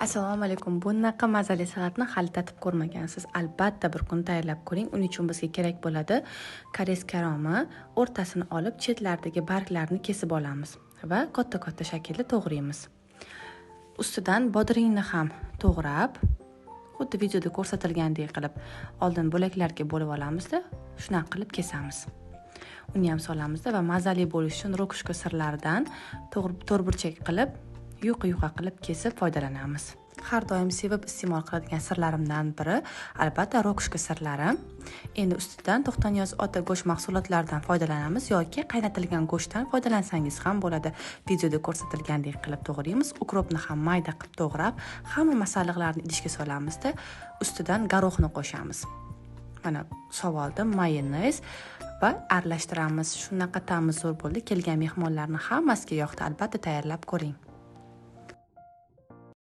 Assalomu alaykum. Bunaqa mazali salatni hali tatib ko'rmagansiz. Albatta bir kun tayyorlab ko'ring. Uning uchun bizga kerak bo'ladi koreys karomi, o'rtasini olib, chetlaridagi barglarni kesib olamiz va katta-katta shaklda to'g'raymiz. Ustidan bodringni ham to'g'rab, xuddi videoda ko'rsatilgandek qilib, oldin bo'laklarga bo'lib olamizda, shunaqa qilib kesamiz. Uni ham solamizda va mazali bo'lishi uchun rokushka sirlaridan to'rtburchak qilib, yuqa-yuqa qilib kesib foydalanamiz. Har doim sevib iste'mol qiladigan sirlarimdan biri albatta rokushka sirlari. Endi ustidan To'xtaniyoz ota go'sht mahsulotlaridan foydalanamiz yoki qaynatilgan go'shtdan foydalansangiz ham bo'ladi. Videoda ko'rsatilgandek qilib to'g'raymiz. Ukropni ham mayda qilib to'g'rab, hamma masalliqlarni idishga solamizda, ustidan garohni qo'shamiz. Mana soldim mayonez va aralashtiramiz. Shunaqa ta'mi zo'r bo'ldi. Kelgan mehmonlarni hammasiga yoqdi. Albatta tayyorlab ko'ring.